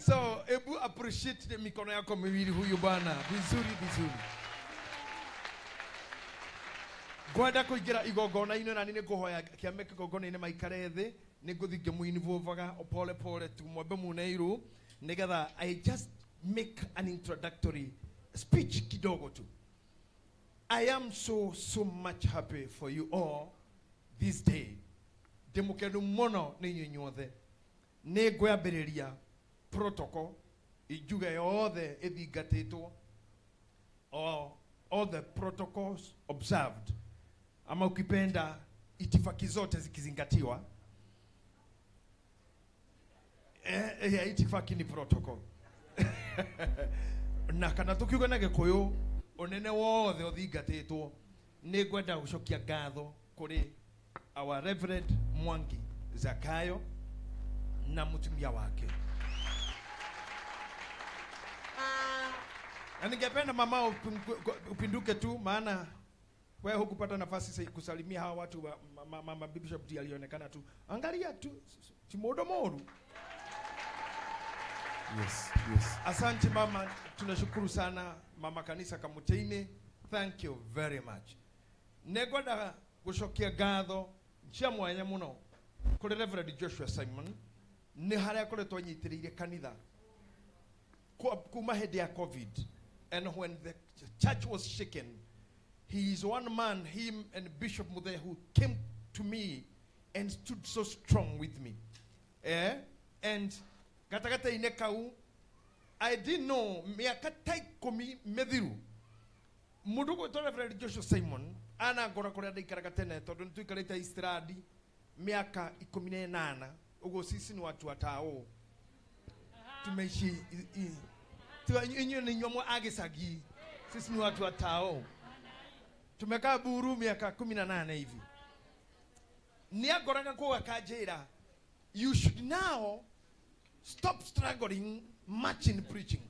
So ebu appreciate mikono yako miwili huyu bwana. Vizuri vizuri. Ngwenda kũingĩra igongona-inĩ na nĩ ngũhoya kĩame kĩgongona-inĩ maikare thĩ nĩ ngũthiĩ ngĩmũinvolvaga o pole pole tu mwambe mune iru nĩgetha I just make an introductory speech kidogo tu. I am so much happy for you all this day. Ndĩ mũkenu mũno nĩ inyuĩ inyuothe. Nĩ ngwambĩrĩria protocol njuge yothe ĩthingatĩtwo, all the protocols observed, ama ukipenda itifaki zote zikizingatiwa. Itifaki ni protocol. Na kana tukiuga na Gikuyu unene wothe uthingatitwo, ni ngwenda gucokia ngatho kuri our Reverend Mwangi Zakayo na mutumia wake. Na ningependa mama upinduke tu, maana wewe hukupata nafasi kusalimia hawa watu wa mama Bishop D alionekana tu. Angalia tu timodo moru. Yes, yes. Asante mama, tunashukuru sana mama kanisa Kamutini. Thank you very much. Negwenda gucokia ngatho cia mwanya muno kuri Reverend Joshua Simon ni haria akoretwo anyitiriire kanitha kuma hindi ya COVID, and when the church was shaken, he is one man, him and Bishop Muthe, who came to me and stood so strong with me. And gatagata-inĩ kau, I didn't know miaka ta ikũmi mĩthiru mũndũ gwĩtwo Reverend Joshua Simon anangora kũrĩa ndaikaraga tene, tondũ nĩtũikarĩte Eastland miaka 18 ũguo sisi ni watu watao tumeishi inyuĩ nĩ inyuĩ a gĩcagi, sisi ni watu watao tumekaa Buru miaka 18 hivi. Nĩangoraga kũu akanjĩra, you should now stop struggling much in preaching.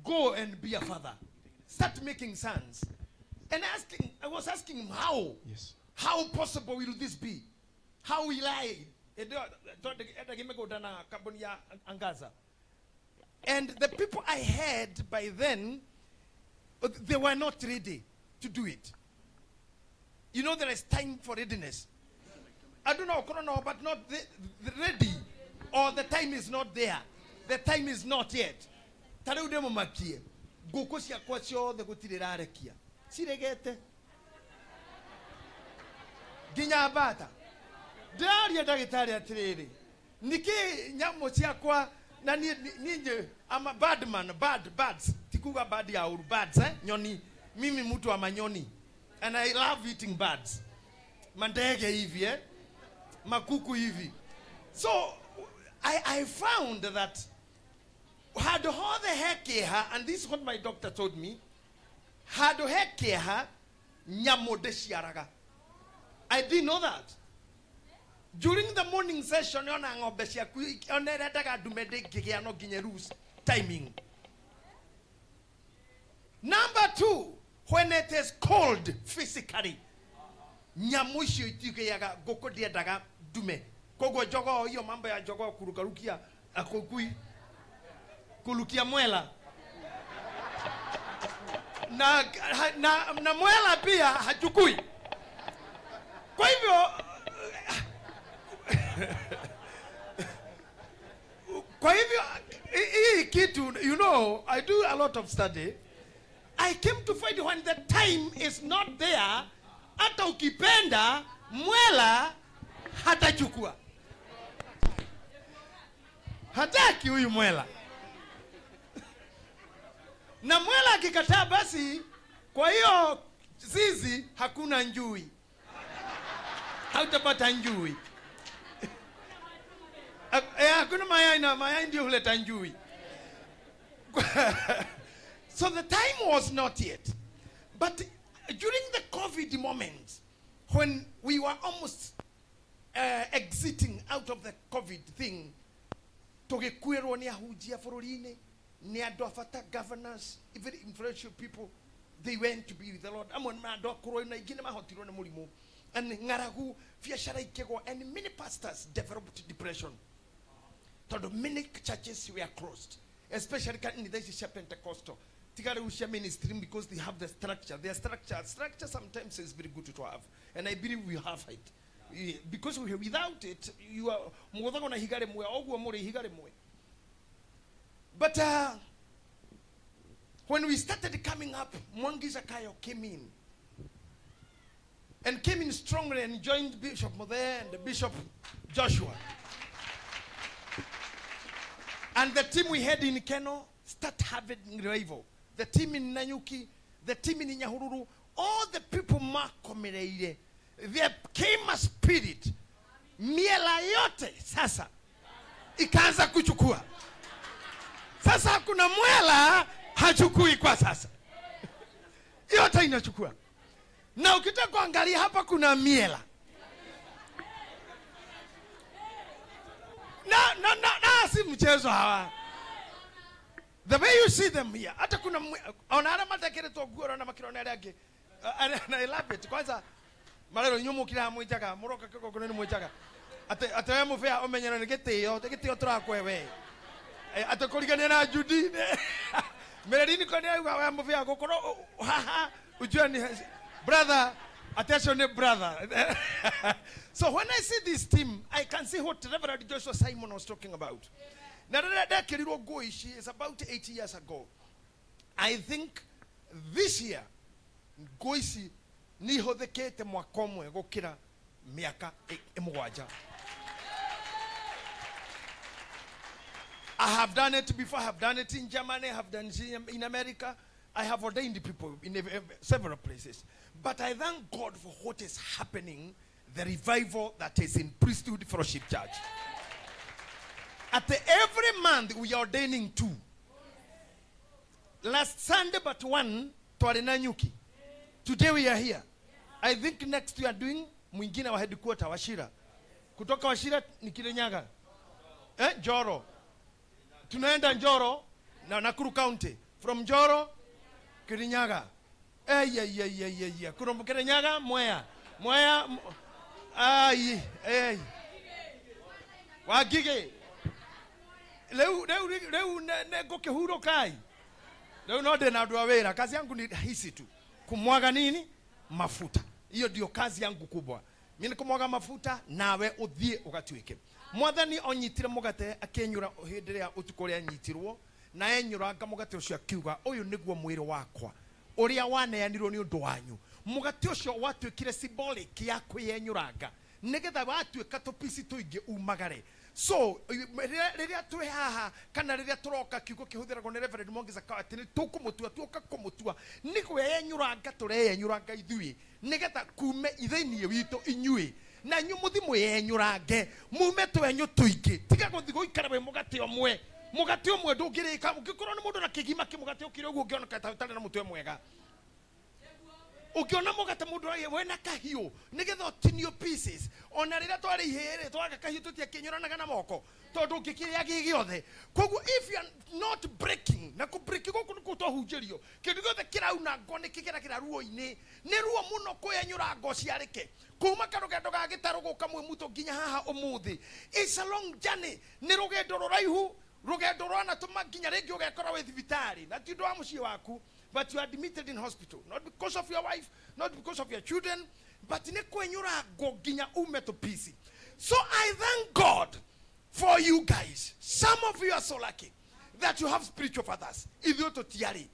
Go and be a father. Start making sons. And I was asking him how. Yes. How possible will this be? How will I? And the people I had by then, they were not ready to do it. You know, there is time for readiness. I don't know, but not the ready, or the time is not there. The time is not yet. Ta rĩu ndĩmũmakie, ngũkũ ciakwa ciothe gũtirĩ ĩrarekia, ciregete nginya mbata. Ndĩraria ndagĩtarĩ atĩrĩrĩ, nĩkĩ nyamũ ciakwa na niĩ I'm a bad man, birds, tikuga bird ya uru, birds, nyoni. Mimi mtu wa manyoni, and I love eating birds, mandege hivi, makuku hivi. So I found that handũ hothe he kĩeha, and this is what my doctor told me, handũ he kĩeha nyamũ ndĩciaraga. I didn't know that. During the morning session, ona ng'ombe ciaku ona ĩrendaga ndume ndĩngĩgĩa no nginya lose timing. Number 2, when it is cold physically, nyamũ icio itigĩaga, ngũkũ ndĩendaga ndume. Koguo jogoo, hiyo mambo ya jogoo kurukarukia akukui kulukia mwela na mwela pia hachukui. Kwa hivyo hii kitu, you know, I do a lot of study. I came to find when the time is not there, hata ukipenda mwela hatachukua. Hataki huyu mwela. Na mwela akikataa, basi kwa hiyo zizi hakuna njui. Hautapata njui. Hakuna mayai, na mayai ndio huleta njui. So the time was not yet. But during the COVID moment, when we were almost exiting out of the COVID thing, tũgĩkuĩrwo nĩ ahunjia bũrũri-inĩ, nĩ andũ a bata, governors, very influential people, they went to be with the Lord. Amwe nĩ andũ akũrũ na aingĩ nĩ mahotirwo nĩ mũrimũ. And ng'aragu, biacara ikĩgwa, and many pastors developed depression. Tondu many churches were closed, especially kanitha ici cia Pentecostal. Tiga riu cia mainstream, because they have the structure. Their structure sometimes is very good to have, and I believe we have it. Because without it, you are mugothagwo na ihiga rimwe, oguo muri ihiga rimwe. But when we started coming up, Mwangi Zakayo came in. And came in strongly and joined Bishop Mothe and Bishop Joshua. And the team we had in Keno start having revival. The team in Nanyuki, the team in Nyahururu, all the people makomereire. There came a spirit. Miela yote sasa ikaanza kuchukua. Sasa kuna mwela hachukui kwa sasa. Yote inachukua. Na ukitaka kuangalia hapa kuna miela. Na na na na si mchezo hawa. The way you see them here, hata kuna ona ara matekeretwo nguo na makirona aria angi. And I love it. Kwanza marero inyuĩ mũkire haha mwĩnjaga, mũroka kĩgongona nĩ mwĩnjaga. Atĩ atĩ we mũbĩa ũmenyerwo nĩ gĩtĩo, ti gĩtĩo tũrakũhe we. Atĩ kũrigania na Judy. Mererini ko nĩ auga we mũbĩa gũkorwo haha ujue ni brother, attention brother. So when I see this team, I can see what Reverend Joshua Simon was talking about. Now is about 8 years ago. I think this year, nguo ici nĩ ihũthĩkĩte mwaka ũmwe gũkĩra mĩaka mũgwanja. I have done it before. I have done it in Germany. I have done it in America. I have ordained people in several places. But I thank God for what is happening, the revival that is in Priesthood Fellowship Church. At every month, we are ordaining 2. Last Sunday, but 1, twari Nanyuki. Today we are here. I think next we are doing mwingine wa headquarter, Wachira. Kutoka Wachira ni Kirinyaga. Njoro. Tunaenda Njoro na Nakuru County. From Njoro, Kirinyaga. Yeah. Kutoka Kirinyaga, Mwea. Mwea, ai, eh. Wagige. Leo leo leo ngũkĩhurũka kai. Leo no ndĩ na andũ a wĩra. Kazi yangu ni rahisi tu. Kumwaga nini? Mafuta. Hiyo ndio kazi yangu kubwa. Mimi kumwaga mafuta nawe uthie ugatuike. Mwathani onyitire mugate akĩnyura hĩndĩ ĩrĩa ũtukũ ũrĩa anyitirwo na enyũranga mũgate ũcio akiuga ũyũ nĩguo mwĩrĩ wakwa ũrĩa waneanirwo nĩ ũndũ wanyu. Mũgate ũcio watuĩkire symbolic ya kwĩyenyũranga nĩgetha watuĩka tũpici tũingĩ umagare. So rĩrĩa twĩ haha kana rĩrĩa tũroka kiugo kĩhũthĩragwo nĩ Reverend Mwangi Zakayo atĩ nĩ tũkũmũtua tuoka kũmũtua nĩ kwĩyenyũranga tũreyenyũranga ithuĩ nĩgetha kume thĩinĩ witũ inyuĩ na inyuĩ mũthi mwĩyenyũrange mume twenyũ tũingĩ. Tiga gũthiĩ gũikara wĩ mũgate ũmwe. Mũgate ũmwe ndũngĩrĩka. Ũngĩkorwo nĩ mũndũ na kĩgima kĩmũgate ũkĩrĩ ũguo ũngĩoneka ta ũtarĩ na mũtwe mwega. Ukiona mũgate mũndũ wena kahiũ nĩgetha ũtinio pieces. Ona rĩrĩa twarĩ ihĩĩ twaga kahiũ tũtiakĩnyũranaga na moko tondũ ũngĩkĩrĩa gĩ gĩothe. Koguo if you are not breaking, na kũ break gũkũ nĩkuo twahunjĩrio, kĩndũ gĩothe kĩrauna ngo nĩ kĩgeragĩra ruo-inĩ. Nĩ ruo mũno kwĩyenyũra ngo ciarĩke kuma karũgendo ga gĩtarũ gũka Mwĩmuto nginya haha ũmũthĩ. It's a long journey. Nĩ rũgendo rũraihu, rũgendo rwanatũma nginya rĩngĩ ũgekora wĩ thibitarĩ na ti ũndũ wa mũciĩ waku. But you are admitted in hospital, not because of your wife, not because of your children, but nĩ kwenyũra ngo nginya ume tũpici. So I thank God for you guys. Some of you are so lucky that you have spiritual fathers. Ithuĩ tũtiarĩ.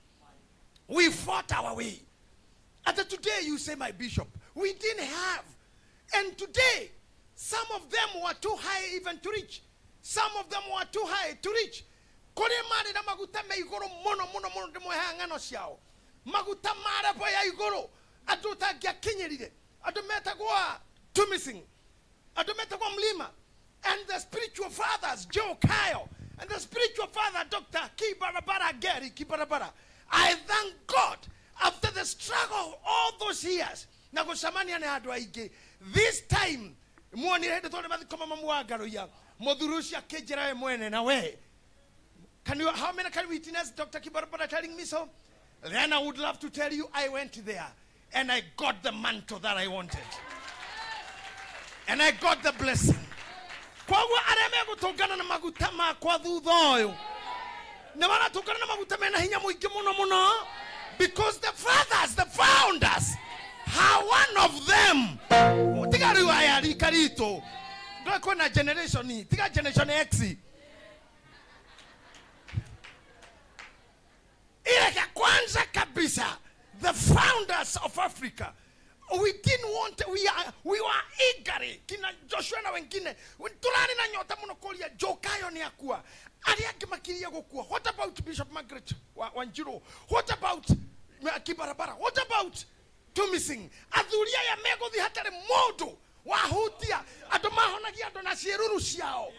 We fought our way. And today you say, my bishop, we didn't have. And today, some of them were too high even to reach. Some of them were too high to reach. Kũrĩ marĩ na maguta me igũrũ mũno mũno mũno ndĩmwehaga ng'ano ciao. Maguta marabo ya igũrũ andũ ũtangĩakinyĩrire. Andũ metagwo Tumising, andũ metagwo Mlima, and the spiritual fathers Joe Kyle, and the spiritual father Dr. Kibarabara Gary Kibarabara. I thank God after the struggle of all those years na gũcemania na andũ aingĩ, this time muonire hĩndĩ tondũ mathiko ma mamu wa Ngaruiya mũthuri ũcio akĩnjĩra we mwene na we. Can you, how many can witness Dr. Kibarabara telling me so? Then I would love to tell you I went there and I got the mantle that I wanted. And I got the blessing. Koguo arĩa megũtũngana na maguta makwa thutha ũyũ nĩ maratũngana na maguta mena hinya mũingĩ mũno mũno, because the fathers, the founders, are one of them. Tiga rĩu aya rika ritũ, ndũĩ kwĩna generation, tiga generation X. Ile ya kwanza kabisa, the founders of Africa, we didn't want, we were eager, kina Joshua na wengine, tulani na nyota muno kulia, Jokayo ni akua, arĩa angĩ makiria gũkua. What about Bishop Margaret Wanjiru? What about Kibarabara? What about Tumising? Athuri aya megũthiĩ hatarĩ mũndũ wahutia, andũ mahonagia andũ na ciĩruru ciao,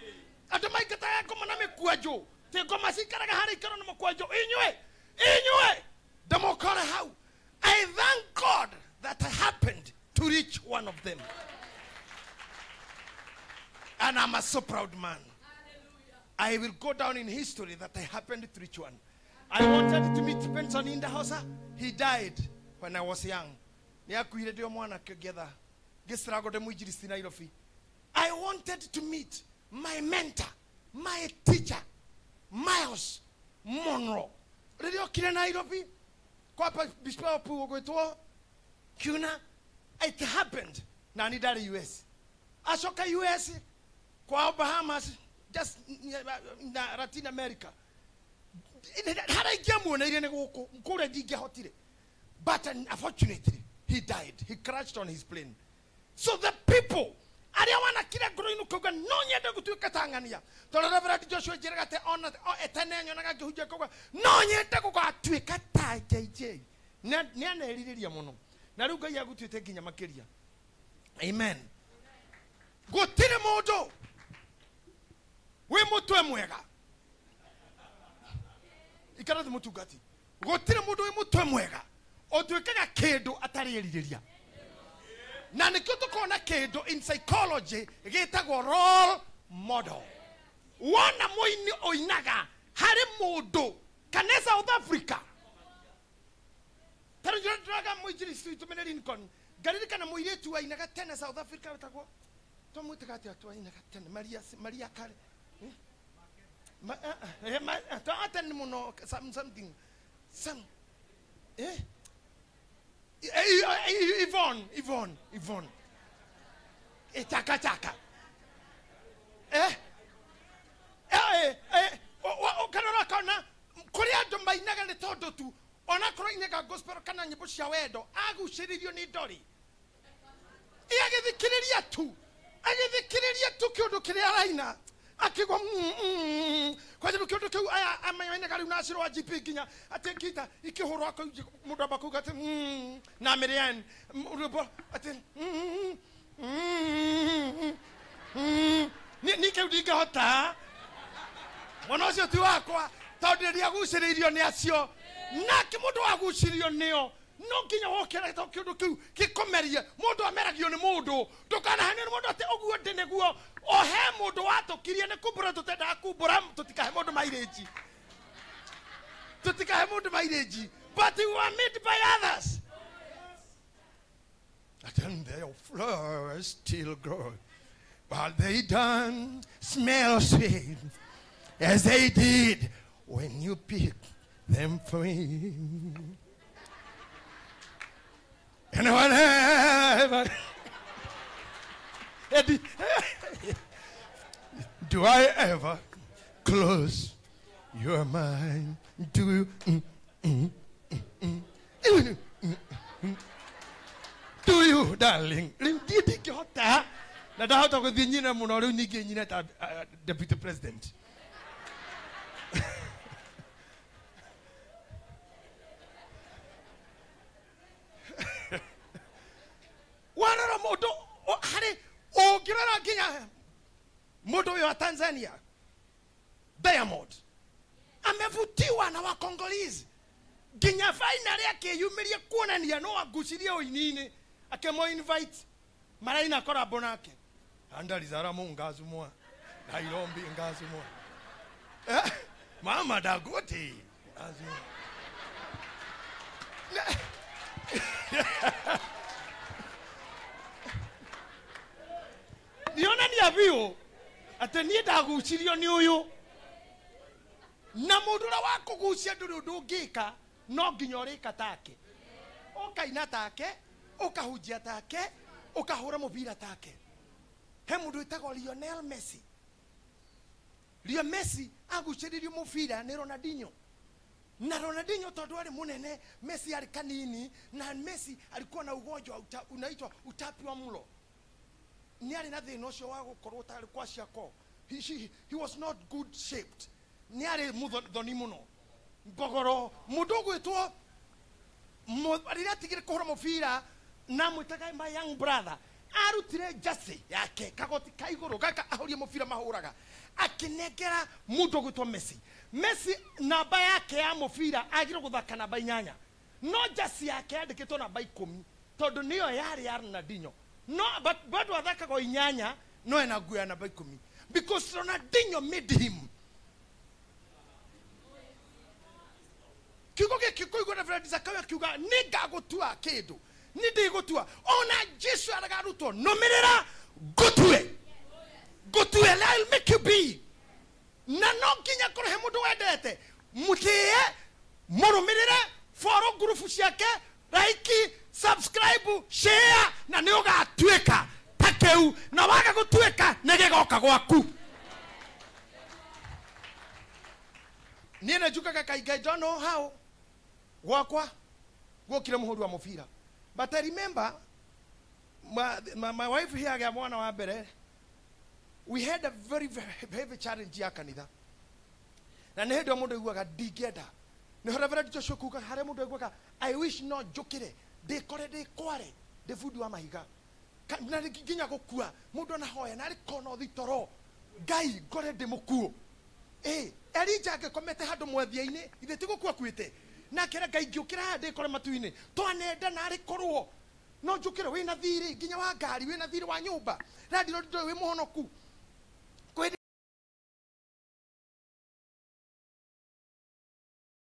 andũ maingataga ngoma na mĩkwanjũ, ti ngoma cikaraga harĩa ikaro na mũkwanjũ. Inyuĩ, inyuĩ ndĩmũkore hau. I thank God that I happened to reach one of them. And I'm a so proud man. I will go down in history that I happened to reach one. I wanted to meet Benson Indahosa. He died when I was young. I wanted to meet my mentor, my teacher, Miles Monroe. It happened. Na nidari US. Ashoka US, kwa Bahamas, just na Latin America. But unfortunately, he died. He crashed on his plane. So the people, arĩa wanakira ngoro-inĩ ũkauga no nyende gũtuĩka ta ng'ania, tondũ Reverend Joshua njĩraga atĩ ona etene nyonaga ngĩhunjia akauga no nyende gũgatuĩka ta JJ. Nĩ anerirĩria mũno, na rĩu Ngai agũtuĩte nginya makĩria. Amen. Gũtirĩ mũndũ wĩ mũtwe mwega, ikara thĩ mũtungati, gũtirĩ mũndũ wĩ mũtwe mwega ũtuĩkaga kĩndũ atarĩ erirĩria. Na nĩkĩo tũkona kĩndũ in psychology gĩtagwo role model. Wona mũini ũinaga harĩ mũndũ kana South Africa, tarĩu ndĩraga mũinjilisti witũ mene Lincoln, ngaririkana mũirĩtu wainaga tene South Africa wetagwo, twamwĩtaga atĩa twainaga tene, Maria Kare, tene mũno, something, some, eh? Yvonne, Yvonne, Yvonne. Chaka chaka. Eh? Eh, eh, kanora kana kuri andu mainaga ni tondu tu ona korwo inaga gospel kana nyimbo cia wendo agucĩrĩrio nĩ ndori, agĩthikĩrĩria tu, agĩthikĩrĩria tu kĩũndũ kĩrĩa araina akigwa kwanja kĩũndũ kĩu aya amainaga rĩu na acirwo wa GP nginya atĩ ngita ikĩhũrwo mũndũ amba kuuga atĩ na Miriam rwĩmbo atĩ ni kĩu ndingĩhota, mwana ũcio ti wakwa tondũ ndiagucĩrĩirio nĩ acio. Nake mũndũ wagucĩrĩirio nĩo no nginya wokere to kĩũndũ kĩu gĩkũmerie. Mũndũ ameragio nĩ mũndũ, ndũkanahenio nĩ mũndũ atĩ ũguo ndĩ nĩguo. O he mũndũ watũkirie nĩ kumbũra, tũtendaga kumbũra, tũtikahe mũndũ mairĩnji, tũtikahe mũndũ mairĩnji, but we were made by others. And their flowers still grow, but they don't smell sweet as they did when you picked them free. And whatever do I ever close your mind? Do you? Do you, darling? Rĩu ndiĩ ndingĩhota, na ndahota gũthiĩ nyine mũno rĩu ningĩ nyine ta deputy president. Warora mũndũ harĩ ũngĩrora nginya mũndũ ũyũ wa Tanzania Diamond amevutiwa na Wakongolese nginya finally akĩyumĩria kuonania no angucirie ũini-inĩ, akĩmũ invite maraina korabo nake andalizaramu ngazumwa Nairobi ngazumwa mama Dangote ngazumwa. Nionania biũ Atĩ niĩ ndagucirio nĩ ũyũ. Na mũndũ ũrĩa wa kũgucia ndũrĩ ũndũ ũngĩka, no nginya ũrĩka take. Ũkaina take, ũkahunjia take, ũkahũra mũbira take. He mũndũ wĩtagwo Lionel Messi. Lionel Messi agucĩrĩirio mũbira nĩ Ronaldinho. Na Ronaldinho tondũ arĩ mũnene, Messi arĩ kanini, na Messi alikuwa na ugonjwa unaitwa utapi wa mlo. Nĩ arĩ na thĩna ũcio wa gũkorwo tarĩ kwa ciako. He was not good shaped. Nĩ arĩ mũthoni mũno. Mbogoro, mũndũ ũgwĩtwo rĩrĩa atigire kũhũra mũbira na mwĩtaga my young brother, arutire jersey yake kagoti ka igũrũ gaka ahũrie mũbira mahũraga, akĩnengera mũndũ ũgwĩtwo Messi. Messi namba yake ya mũbira agĩrĩirwo gũthaka namba 8, no jersey yake yandĩkĩtwo namba 10 tondũ nĩyo yarĩ ya Ronaldinho. No but bado athakaga 8 no ena nguo ya namba 10 because Ronaldinho made him. Kiugo gĩkĩ kũigua Reverend Zakayo akiuga nĩ ngagũtua kĩndũ, nĩ ndĩgũtua. Ona Jesu araga arutwo, nũmĩrĩra ngũtue, ngũtue, I'll make you be. Na no nginya korwo he mũndũ wendete, mũtĩe, mũrũmĩrĩre, follow ngurubu ciake, like, subscribe, share, na nĩ ũgatuĩka ta kĩu, na waga gũtuĩka nĩ gĩgoka gwaku. Niĩ nĩ njugaga kaingĩ, I don't know how gwakwa gwokire mũhũri wa mũbira. But I remember my wife here agĩa mwana wa mbere, we had a very, very heavy challenge ya kanitha. Na nĩ hĩndĩ ĩyo mũndũ aiguaga ndingĩenda. Nĩ Reverend Joshua kuga harĩa mũndũ aiguaga I wish no njũkĩre ndĩkore ndĩkware ndĩ bundi wa mahiga. Na nginya gũkua mũndũ anahoya na arĩ kona ũthi toro Ngai ngore ndĩ mũkuũ. Elijah angĩkomete handũ mwethia-inĩ, ithe ti gũkua akuĩte. Nake era Ngai ngĩũkĩra haha ndĩkore matu-inĩ. Twanenda na arĩ korwo. No njũkĩre wĩna thirĩ nginya wa ngari, wĩna thirĩ wa nyũmba. Randi no ndũĩ wĩ mũhonoku.